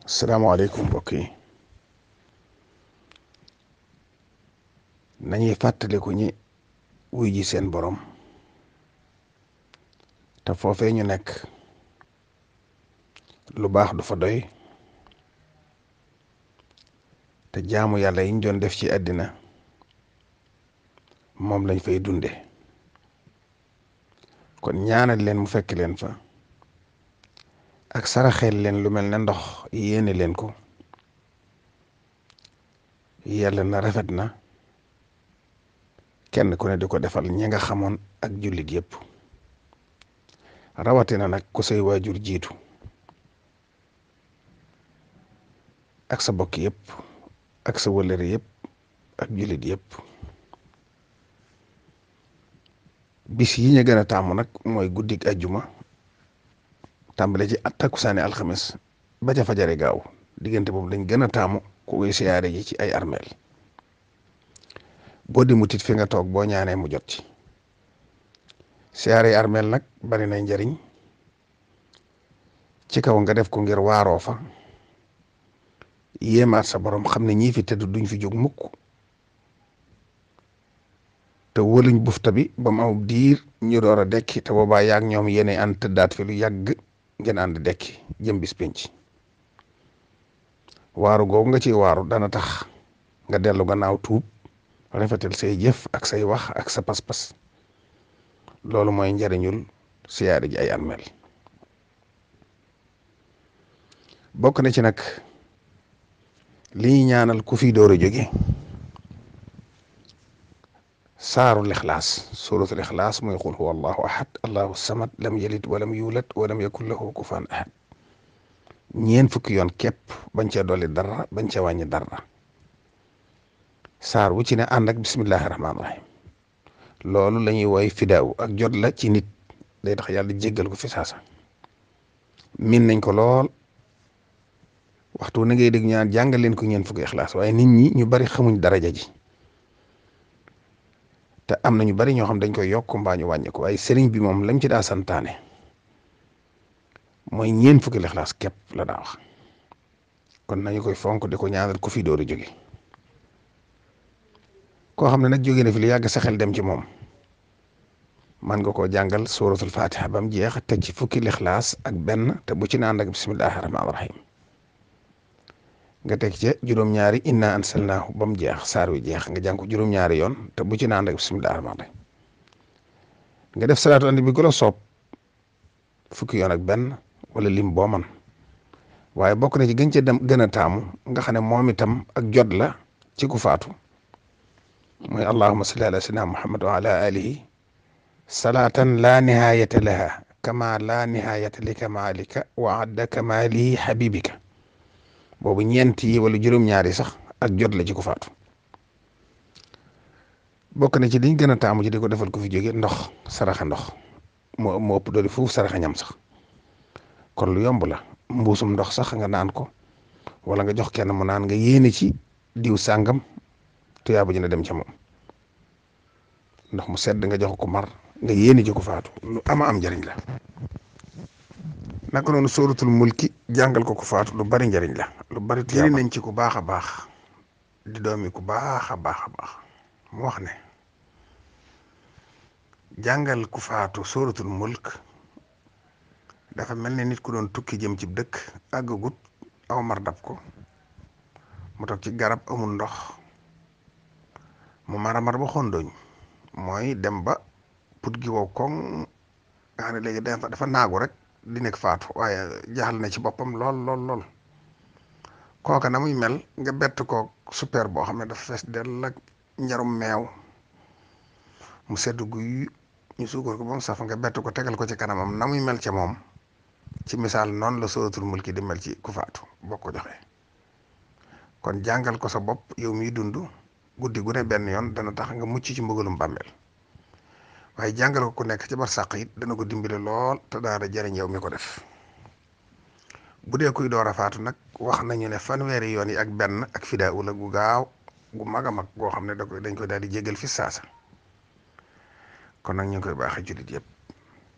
asalaamaaleykum mbokk yi nañuy fàttaliku ñi wuy ji seen borom te foofee ñu nekk lu baax du fa doy te jaamu yàlla yiñ doon def ci àddina moom lañ fay dunde kon ñaanal leen mu fekk leen fa ak saraxeel leen lu mel ne ndox yéene leen ko yàlla na rafet na kenn ku ne di ko defal ñi nga xamoon ak jullit yépp rawatina nag ku say waajur jiitu ak sa bokk yépp ak sa wëllëre yépp ak jullit yépp bis yi ñu gën a taamu nag mooy guddik ajjuma tàmbale ci takkusaani alxames ba ca fajare gaaw diggante boobu lañ gën a taamu ku koy siyaare ji ci ay armeel boo di mutit fi nga toog boo ñaanee mu jot ci siyaare yi armeel nag bari na njariñ ci kaw nga def ko ngir waaroo fa yéemaat sa borom xam ne ñii fi tëdd duñ fi jóg mukk te wëluñ bufta bi ba mu aw diir ñu door a dekki te boobaa yaag ñoom yéene ànd tëddaat fi lu yàgg ngeen ànd dekki jëm bis penc waaru googu nga ciy waaru dana tax nga dellu gannaaw tuub rafetal say jëf ak say wax ak sa pas-pas loolu mooy njariñul siyaare ji ay armeel bokk na ci nag li ñuy ñaanal ku fi door a jóge saaru lixlaas suratul ixlaas mooy qul huwa allahu ahad allahu samad lam yalid walam yulad walam yakun lahu kufuwan ahad ñeen fukki yoon képp bañ cee dolli dara bañ cee wàññi dara saar wu ci ne ànd ak bismillahi rahmaani rahim loolu la ñuy woy fidaaw ak jot la ci nit day tax yàlla jéggal ko fi saasa min nañ ko lool waxtu na ngay dégg ñaan jàngal leen ko ñeen fukki ixlaas waaye nit ñi ñu bari xamuñ daraja ji te am na ñu bari ñoo xam dañ koy yokk mbaa ñu wàññi ko waaye sëriñ bi moom lañ ci daa santaane mooy ñeen fukki lixlaas képp la daa wax kon nañu koy fonk di ko ñaanal ku fi door a jóge koo xam ne nag jóge na fi lu yàgg sa xel dem ci moom man nga koo jàngal suratul fatiha ba mu jeex teg ci fukki lixlaas ak benn te bu ci naan ak bismillahi rahmaani rahim nga teg ca juróom-ñaari inna ansalnaahu ba mu jeex saar wi jeex nga jàng ko juróom-ñaari yoon te bu ci naan ak bismillahi rahmaani rahim nga def salaatu andi bi ko la soob fukki yoon ak benn wala lim boo man waaye bokk na ci gën ca dem gën a taamu nga xam ne moom itam ak jot la ci ku faatu mooy allahumma salli ala sayyidina muhammad wa ala alihi salaatan laa nihayata laha kama laa nihayata li kamalika wa adda kamali habibika boobu ñeent yi wala juróom-ñaari sax ak jot la ci ku faatu bokk na ci liñ gën a taamu ci di ko defal ku fi jóge ndox saraxa ndox moo ëpp doole foofu saraxa ñam sax kon lu yomb la mbuusum ndox sax nga naan ko wala nga jox kenn mu naan nga yéene ci diw sàngam tuyaaba ji na dem ca moom ndox mu sedd nga jox ko mar nga yéene ci ku faatu lu ama am njariñ la naka noonu sóoratul mulki jàngal ko ku faatu lu bari njariñ la lu bari tuyaaba nañ ci ku baax a baax di doomi ku baax a baax a baax mu wax ne jàngal ku faatu sóoratul mulk dafa mel ne nit ku doon tukki jëm ci dëkk àggagut aw mar dab ko mu toog ci garab amul ndox mu mar ba xondooñ mooy dem ba put gi wow koŋ nga xam ne léegi dafa naagu rek di nekk faatu waaye jaaxal na ci boppam lool kooka na muy mel nga bett ko super boo xam ne dafa fees dell ak njarum meew mu sedd guy ñu suukar ko ba mu saf nga bett ko tegal ko ci kanamam na muy mel ca moom ci misaal noonu la suratul mulki di mel ci ku faatu boo ko joxee kon jàngal ko sa bopp yow miy dund guddi gu ne benn yoon dana tax nga mucc ci mbugalum bàmmeel waaye jàngal ko ku nekk ci barsàq it dana ko dimbale lool te daana jëriñ yow mi ko def bu dee kuy door a faatu nag wax nañu ne fanweeri yoon yi ak benn ak fidaa ula gu gaaw gu mag a mag goo xam ne dañ koy daal di jégal fi saasa kon nag ñu ngi koy baaxee jullit yëpp